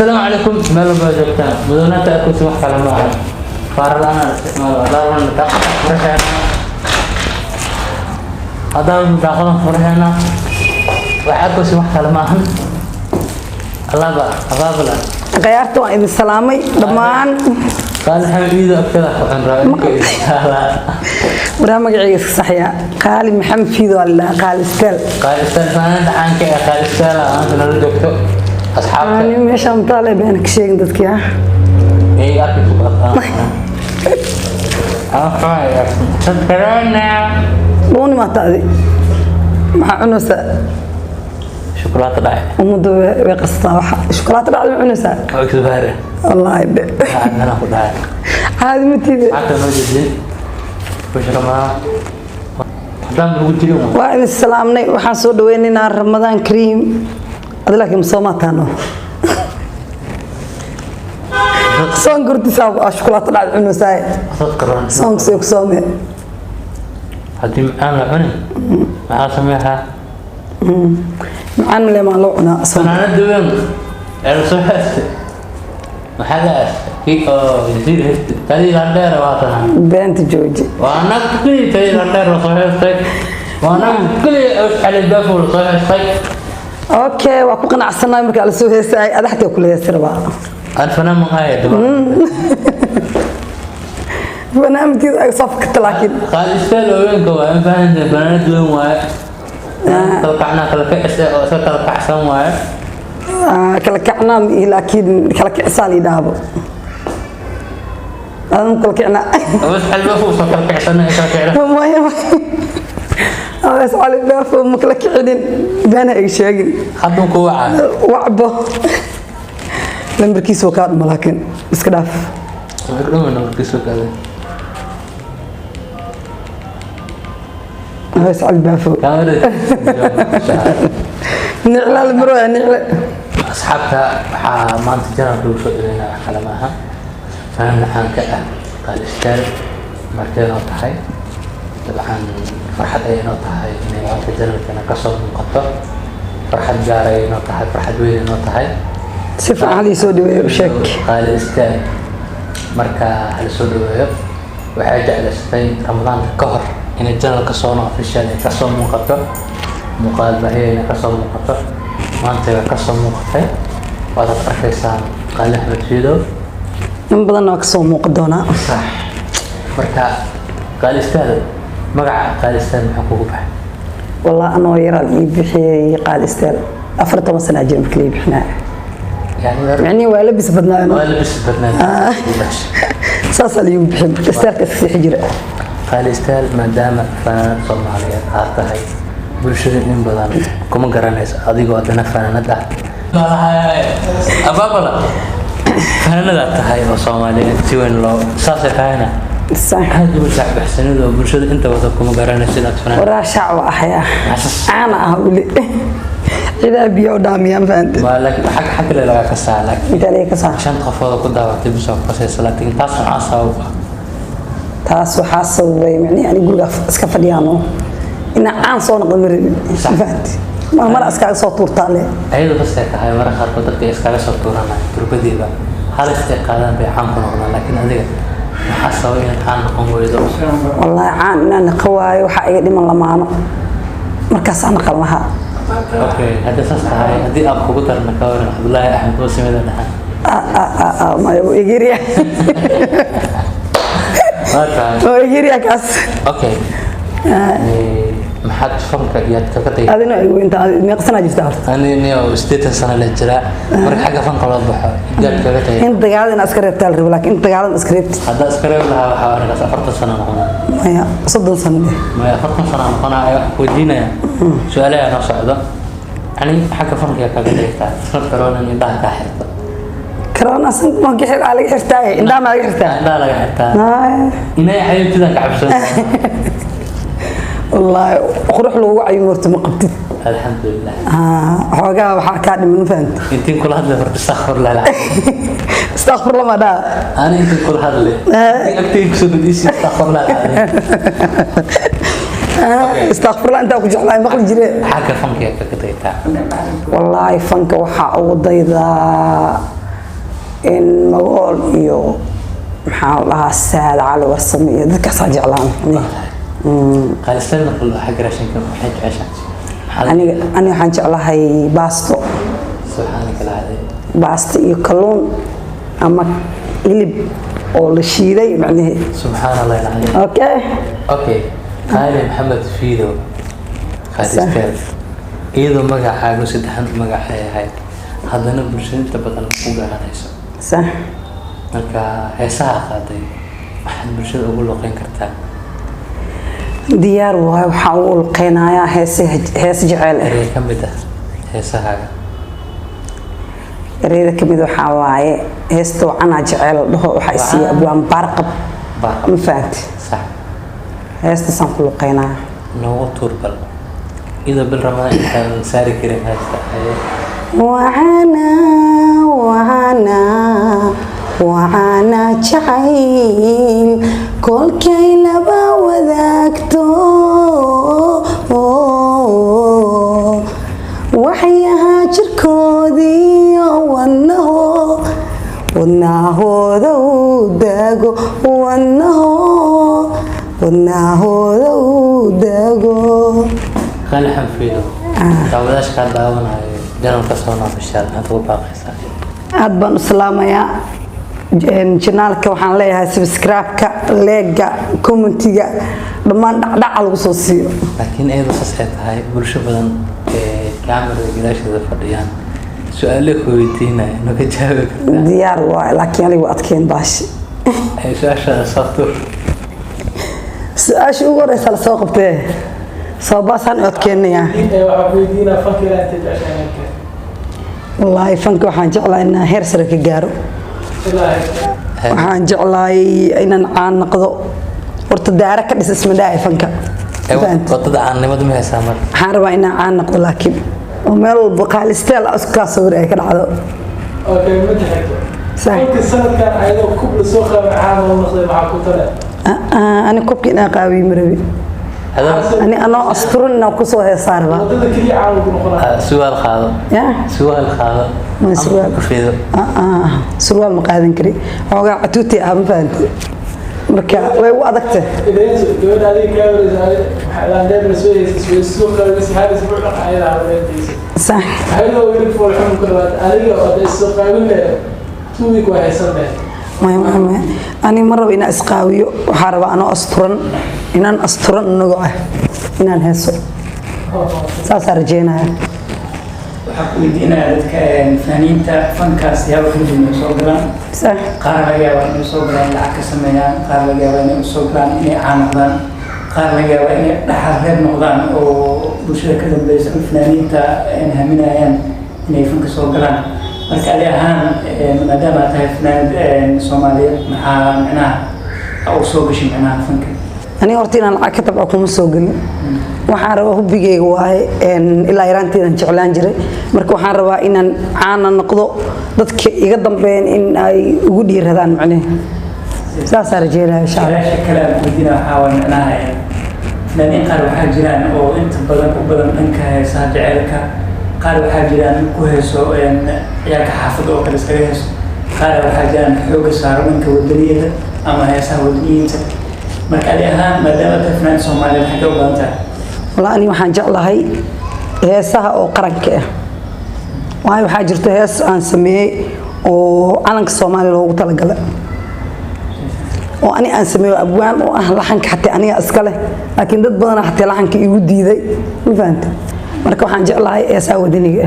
Asalaamu calaykum, meel walba joogtaan. Mudanaanta akosi wax kale ma aha, faaradaana isticmaalo. Haddaan daaqada furaheena, haddaan daaqadan furaheena, wax akosi wax kale ma ahan. Alaaba abaabala. Khiyaarta, waan idin salaamay dhammaan. Qaali Maxamed iido agtada ku cunraa. Waraa, magacayga iska saxyaa. Qaali Maxamed Fiido waa la dhahaa, Qaali Steel. Qaali Steel, fanaanada caanka ee Qaali Steel maanta nala joogto, asxaabta. Ani meeshaan mataale been ka sheegin dadkii ah. Ay arki ku badan. Subscribe. Dhuuni maata adi maxaa cunaysaa? Shukulaato dhacay. Ummadda way qastaa. Waxa shukulaato dhacda ma cunaysaa? Oo expired. Wallaahi be. Waxaan ku dhacay. Caadi ma tiide. Xataa noo jeedin bisha Ramadaan haddaan lagu jirin. Waa idin salaamnay, waxaan soo dhaweynaynaa Ramadaan Kariim. Adi laakiin ma soo maataano soon gurtisaa shukulaato dhacda cunaysaa? Dad karoon. Soonka see ku soomee? Haddii macaan la cunin, maxaa sameeyaa? Macaan male maa loo cunaa soon? Fanaanada weyn ee la soo heestay, maxaa la kii oo jasiir heestay, tadii landheer waa tana. Beenta jooji. Waa nagtii tadii landheer la soo heestay, waa nagtii cali baafo la soo heestay. Okay, waa ku qanacsanahay markaa la soo heesaay. Ada xataa kula heesi rabaa. Alfanaan maqaaya daba. Barnaamijkiisa ay soo fakata laakiin. Qaalistaal haweenka waa in fahantahay, fanaanad weyn waaye, kala kacnaa, kala kacisa oo iska kala kacsan waaye. Ah, kala kacnaa ma ihi, laakiin kala kicisaa la yidhaahdo. Adan kala kicnaa. Bas cali baafo soo kala kacsan kala kicna. Maya, bas Cali Baafo ma kala kicinin, beena iga sheegin. Hadduu ku wacaa. Wacbo, lambarkiisa waa kaa dhuma, laakiin iska dhaaf. Wuxuu dhuma nambarkiisa kale. Bas Cali Baafo. Kaamirada. Nicla lambar waa nicle. Asxaabta, waxaa maanta janalka lagu soo dhaweynaa wax kale maaha, fanaanada caanka ah Qaalistaal martay noo tahay. Dabcan farxad ayay noo tahay inay maanta janalkana kasoo muuqato. Farxad gaar ayay noo tahay, farxad weyn ay noo tahay. Si fiican halii soo dhaweeyo, u sheeg. Qaali Istaal marka hala soo dhaweeyo. Waxay jeclaysatay Ramadaanka ka hor inay janalka Soono Official ay kasoo muuqato, muuqaal baahiya inay kasoo muuqato. Maanta way kasoo muuqatay, waad arkaysaan Qaali Axmed Fiidow. In badanna waa kasoo muuqan doonaa. Sax. Marka Qaali Istaal, magaca Qaali Istaal maxaa kugu baxay? Wallah, anoo yaraa ii bixiyey Qaali Istaal. 14 sana jir markii la ii bixinaa. Yani micnihi waa labis badnaa. Waa labis badnayd. Saasaa laigu bixin marka istaalka iska seexi jira. Qaali Istaal, maadaama fanaanad Soomaaliyeed aad tahay, bulshada in badan kuma garanayso adigoo haddana fanaanad ah. Abaabala fanaanadaad tahay oo Soomaaliyeed si weyn loo saasay tahayna Sax. Aad ugu shacbaxsanid oo bulshada inta badan kuma garanayso inaad fanaanad. Waraa, shaac waa ahayaa, caana ah, weli cidaa biyo u dhaamiyaa, ma fahante? Waa laakiin xag kale lagaa kasaa, laakiin Intaa laga kasaa. Shanta qofood oo ku daawatay bisoo kasaysa, laakiin taas maxaa sabab ah? Taas waxaa sababay micnihi ani guriga iska fadhiyaano inaa caan soo noqdo ma rabin, ma fahante? Mar mar iskaaga soo tuurtaa le. Ayadoo sasay tahay, mararka qaarkood dadka iskaga soo tuuranaya turbadiiba halis ay qaadaan bay caan ku noqdaan, laakiin adiga maxaa sabab inaad caan noqon weydo? Wallaahi, caan inaan naqo waayo waxaa iga dhiman lamaano, markaasaan naqan lahaa. Okay, haddii saas tahay, haddii aad kugu darna, ka waran Cabdullaahi Axmed oo samida dhaxan? Ah, ah, ah, ah, maya, wuu igiriya. Waa tahay. Wuu igiriya kaas. Okay, maxaad fanka iyaad kaga tagtay? Adina ay weynta, meeqa sanaa jirtaa horta? Ani niyo 80 sano la jiraa. Marka xagga fanka loo baxo, yaad kaga tagay? In dagaalada inaad iska reebtaa la rabo, laakiin in dagaalada iska reebtid. Haddaa iska reebi lahaa, waxaa arkaas 40 sano noqonaa. Maya, 30 sano dheh. Maya, 40 sano noqonaa. Wax weydiinaya su-aalaha noo socdo. Yani xagga fanka yaa kaga dhigtaa sanad corona indhaha kaa xirta? Corona san ma ka xir, laga xirtaa, indhaha ma laga xirtaa? Indhaha laga xirtaa. Ay, inay xayibtida ka cabsan. Wallaahi qurux lagu cayo horta ma qabtid. Alxamdulilah. Ah, xoogaa waxaa kaa dhiman, ma fahanta? Intiin kula hadlay horta istakfirullah. Istakfirullah ma dhaha. Ani intiin kula hadlay agtayda kusoo gudisi istakfirullah. Istakfirullah intaa ku jeclaay maqli jire. Xagga fanka yaa kaga daytaa? Wallaahi, fanka waxaa ugu daydaa In Magool iyo maxaa la dhahaa, Saad Cali Warsame iyo dadkaasaa jeclaan. Qaali Style, marka la xagga raashinka maxay jeceshahay? Aniga waxaan jeclahay baasto. Subxaanaka alcadiim. Baasto iyo kalluun ama hilib oo la shiiday macnaheed. Subxaan Allah alcadiim. Okay. Okay, Qaali Maxamed Fiido, Qaali Style, iyadoo magacaagu saddexan magacay ahayd, haddana bulshada inta badan ku garanayso. Sax. Marka heesaha qaaday waxaad bulshada ugu luqeyn kartaa? Diyaar waayo, waxaa u ulqeynayaa heese, heese jeceel ah. Erey ka mid ah heesahaaga. Ereyada kamid waxaa waaye heesta Wacanaa Jeceel la dhaho, waxaa isiiya Abwaan Baarqab. Baarqab. Ma fahanti? Sax. Heestaasaan ku luqeynayaa. Noogu tuur bal, iyadoo bil Ramadaan intaan saari karin heesta haye. Wacana, wacana, wacana jacayl kolkay laba wadaagto, waxyaha jirkoodiiyo wadnaho, wadnahooda u daago, wadnaho, wadnahooda u daago. Qaali Xanfiido, daawadaasha kaa daawanayo channelka Sona Official maxaad ugu baaqaysaa? Aad baan u salaamayaa channelka. Waxaan leeyahay subscribe-ka, like-ga, commentiga, dhammaan dhacdhaca lagu soo siiyo. Laakiin iyadoo saas ay tahay, bulsho badan ee kaamarada gadaasheeda fadhiyaan su-aalo ku weydiinaya, ma ka jawaabi kartaa? Diyaar waay, laakiin anigu adkeen baashi. Ay su-aashaada soo tur. Su-aasha ugu horeysa la soo qabtee, soo baasaan u adkeenayaa. Waxaa ku weydiinaa, fanka ilaa intee jeceshahay inaad gaarto? Wallaahi fanka waxaan jeclaa inaan heer sare ka gaaro. Ilaa heerka? Waxaan jeclahay inaan caan noqdo. Horta daara ka dhis isma dhaay fanka. Fahanti? Wadada caannimada ma haysaa marka? Waxaan rabaa inaan caan noqdo, laakiin oo meel walba Qaali Style iskaa sawir ay ka dhacdo. Okay, midda xigto. Sax. Fanka sanadkan ayadoo kub la soo qaabay caan loo noqday, maxaa ku tale? Ah, ah, ani kubka inaan qaawiyo ma rabi. Ani anoo asturan inaan kusoo heesaa rabaa. Wadada keliya caan lagu noqonaa. Surwaal qaado. Ya. Surwaal qaado. Ma Ama surwaal. ku fiido. Ah, ah, surwaal ma qaadan kari, xoogaa catuuti ah, ma fahanti? Marka way u adagtay. Ideenso gabadha adiga kaa wareysa, maxaa laandheer la soo heysay, way soo qaabisay hal isbuuc dhan ayada hawleentaysa. Sax. Ayadoo weli fool xun ku dhawaad, adiga oo hadda isoo qaabin lahayd 2 week waa haysan lahayd. Maya, maya, maya, ani ma rabo inaan isqaawiyo. Waxaa rabaa anoo asturan, inaan asturan anagoo ah inaan heeso, saasaa rajeynaya. Waxaan ku weydiinayaa, dadka fanaaniinta fankaas siyaabo kala duwan ay soo galaan. Sax. Qaar laga yaabaa inay soo galaan lacag ka sameeyaan, qaar laga yaabaa inay usoo galaan inay caan noqdaan, qaar laga yaabaa inay dhaxal reeb noqdaan oo bulshada ka dambeysa ama fanaaniinta haminayaan inay fanka soo galaan. Marka adi ahaan, maadaama aad tahay fanaanid Soomaaliyeed, maxaa micnaha u soo gashay micnaha fanka? Aniga horta inaan lacag ka tabco kuma soo gelin. Waxaan rabaa hubbigayga waaye, ilaa yaraanteedan jeclaan jiray. Marka waxaan rabaa inaan caana noqdo, dadka iga dambeyn in ay ugu dhiiradaan macnaha, saasaa rajeynaya insha Allah. Su-aasha kale aan weydiina waxaa waaye micnaha fanaaniin qaar waxaa jiraan oo inta badan u badan dhanka heesaha jaceylka, qaar waxaa jiraan ku heeso ciyaalka xaafadda oo kale iskaga heeso, qaar waxaa jiraan xooga saaro dhanka wadaniyada ama heesaha wadaniyiinta. Marka adi ahaan, maadaama tahay fanaan Soomaaliyeed, xaggee u badan tahay? Wallaahi ani waxaan jeclahay heesaha oo qaranka ah, waayo waxaa jirto hees aan sameeyey oo calanka Soomaaliya loogu talagalay oo ani aan sameeyo, abwaan oo ah, laxanka xataa aniga iska leh, laakiin dad badanaa xataa laxanka iigu diiday, ma fahanta? Marka waxaan jeclahay heesaha wadaniga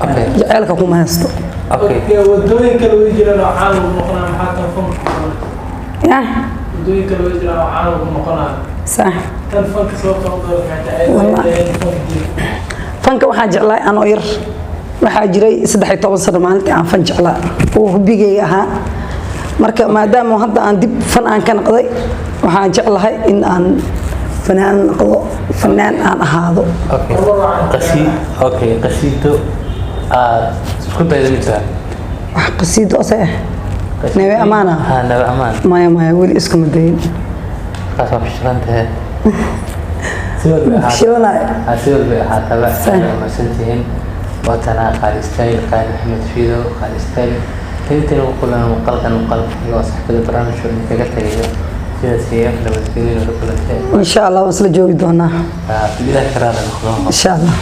ah. Jaceylka kuma haysto. Okay. Wadooyin kale way jiraan oo caan lagu noqonaa, maxaa tan fanka ku noqonaa? Ya. Wadooyin kale way jiraan oo caan lagu noqonaa. Sax. Tan fanka sababta u dooratay maxay tahay? Wallah. Fanka diin. Fanka waxaan jeclahay anoo yar. Waxaa jiray 13 sano maalintii aan fan jeclaa oo hubbigayga ahaa. Marka maadaama hadda aan dib fan aan ka noqday, waxaan jeclahay in aan fanaan noqdo, fanaan aan ahaado. Okay, okay, qasiido aad isku dayda ma jiraan? Wax qasiido ose ah, Nabi Amaana? Ha, Nabi Amaan. Maya, maya, weli iskuma dayin. Markaas waa fashilan tahay, si walba ahaato. Fashilanayo. Ha, si walba ahaataba. Sax. Mahadsantihiin. Waatanaa Qaali Style, Qaali Maxamed Fiido, Qaali Style. Intii lagu kulana muuqaalkan muuqaalka xiga oo saxbada barnaamijka idinkaga tagayo, sidaas iyo nabadgelyo, la kulantee. Insha Allah waan isla joogi doonaa. Bilaha karaala noqdo. Insha Allah.